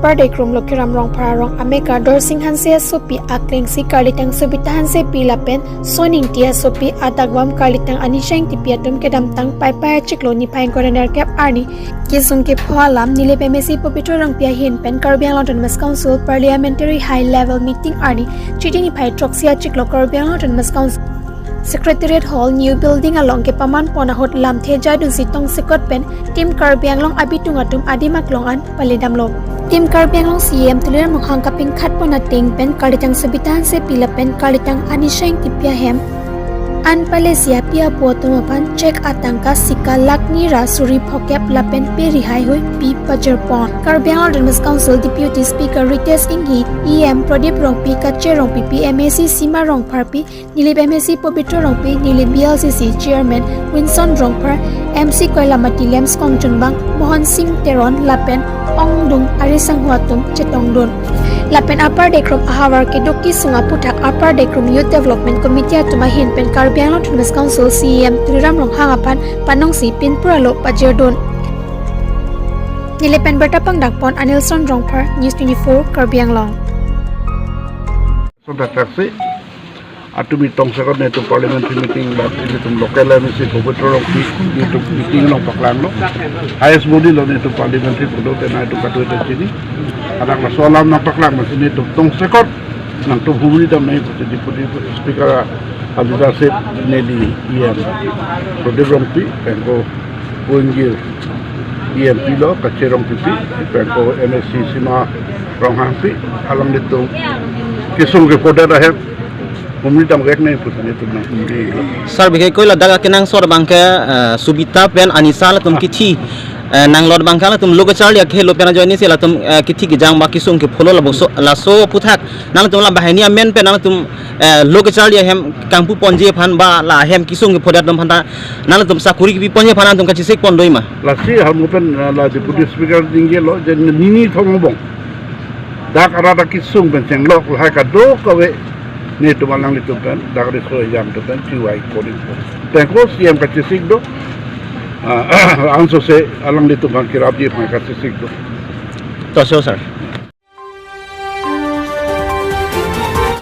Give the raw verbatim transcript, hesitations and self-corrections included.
Apar Dekrom Lokhiram Rongphar arong amekar Dorsing Hanse asopi aklengsi karlitang Sobita Hansepi lapen Soning Ingti asopi adakvam karlitang Anisha Ingtipi atum kedamtang Paipai achiklo niphai ingkoi ra nerkep arni kesung kepho alam Nilip M A C Pobitro Rongpi ahin pen Karbi Anglong Autonomous Council Parliamentary High Level Meeting arni Chiti niphai throksi achiklo Karbi Anglong Autonomous Council Secretariat Hall New Building along kepaman pon ahut lamthe jadunsi tongsekot pen Team Karbi Anglong abitung atum adim aklong an paledamlo. Team Karbi Anglong C E M Tuliram Ronghang kapingkhat pon ateng pen karlitang Sobita Hansepi lapen karlitang Anisha Ingtipi ahem an palesi api apo atum aphan cheque atangka sika lakh ni ra suri phokep lapen pe rihai hui pi pajir pon. Karbi Anglong Autonomous Council Deputy Speaker Ritesh Enghi, E M Pradip Rongpi, Kache Rongpipi, M A C Sima Rongpharpi, Nilip M A C Pobitro Rongpi, Nilip B L C C Chairman Winson Rongphar, M C Koilamati Lamskong Chunbang, Mohan Singh Teron lapen ongdung ari sangho atum chetongdun. Lapen Apar Dekrom ahavar keduk kesung aputhak Apar Dekrom Youth Development Committee atum ahin pen Karbi Anglong Autonomous Council C E M Tuliram Ronghang aphan panongsi pinpur alo pajirdun. Nilip pen birta pangdang pon Anilson Rongphar, News twenty-four, Karbi Anglong. Sontak taksi atumi tongsekot netum parliamentary meeting bat netum local M A C Pobitro Rongpi netum meeting along paklanglo. Highest body lo netum parliamentary bodo te netum katu te chini. Adak laso alam nangpaklang masi netum tongsekot nangtum humri damnoi pusi Deputy Speaker a leadership neli E M Pradip Rongpi pen ko Puingir E M P lo Kache Rongpipi pen ko M A C Sima Ronghangpi alanglitum kesung kephodet ahem humri damveknoi pusi netum nang. Sir, bihek koi ladak kenangsot abangke, eh, Sobita pen Anisha latum kithi, eh, nanglot abangke latum lo kacharli akhelo pen ajoine si latum, eh, kithi kejang ba kesung kepholo labangso laso aputhak nangtum la banghini amen pen nangtum, eh, lo kacharli ahem kangpu ponji aphan ba la ahem kesung kephodet atum aphanta nangtum sakuri kepi ponji aphan nangtum kachesik pon doi ma? Lasi hamo pen, eh, la Deputy Speaker ningjelo je nini thom bong. Dak arat akesung pen chenglok lahai kadokave netum alanglitum pen dak riso ejang atum pen chiwai koning. Pen ko C E M kachesik do. Ah, ansose alanglitum aphan kerapji aphan kachesik do. To so, sir.